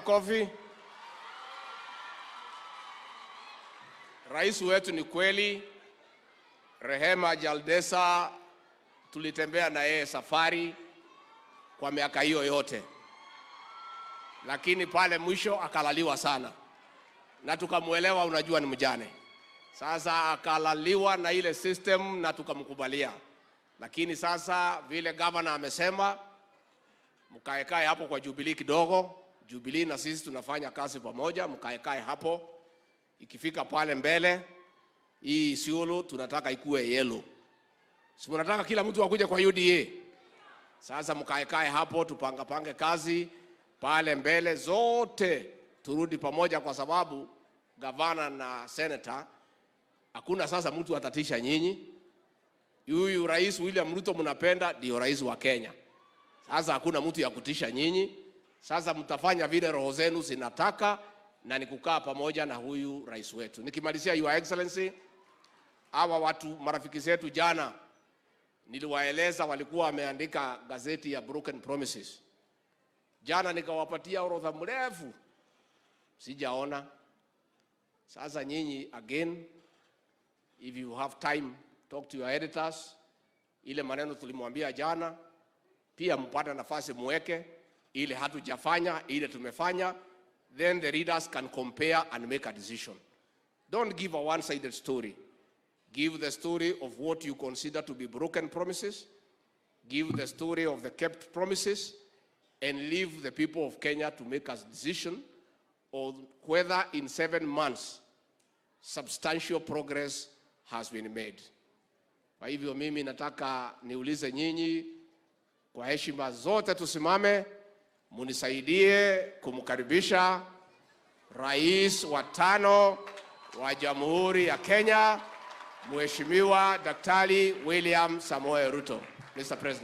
Makofi. Rais wetu ni kweli, Rehema Jaldesa tulitembea na yeye safari kwa miaka hiyo yote, lakini pale mwisho akalaliwa sana, na tukamwelewa, unajua ni mjane. Sasa akalaliwa na ile system na tukamkubalia, lakini sasa vile governor amesema, mkaekae hapo kwa Jubilee kidogo. Jubilee na sisi tunafanya kazi pamoja, mkaekae hapo. Ikifika pale mbele, hii Isiolo tunataka ikue yellow. Si mnataka kila mtu akuje kwa UDA? Sasa mkaekae hapo, tupangapange kazi pale mbele, zote turudi pamoja, kwa sababu gavana na senator hakuna sasa mtu atatisha nyinyi. Huyu Rais William Ruto mnapenda, ndio rais wa Kenya. Sasa hakuna mtu ya kutisha nyinyi. Sasa mtafanya vile roho zenu zinataka, na ni kukaa pamoja na huyu rais wetu. Nikimalizia, Your Excellency, hawa watu marafiki zetu jana niliwaeleza walikuwa wameandika gazeti ya Broken Promises. Jana nikawapatia orodha mrefu, sijaona. Sasa nyinyi again, if you have time, talk to your editors. Ile maneno tulimwambia jana, pia mpate nafasi muweke ile hatujafanya, ile tumefanya, then the readers can compare and make a decision. Don't give a one-sided story. Give the story of what you consider to be broken promises. Give the story of the kept promises and leave the people of Kenya to make a decision on whether in 7 months substantial progress has been made. Kwa hivyo mimi nataka niulize nyinyi kwa heshima zote, tusimame munisaidie kumkaribisha Rais wa tano wa Jamhuri ya Kenya, Mheshimiwa Daktari William Samoei Ruto. Mr. President.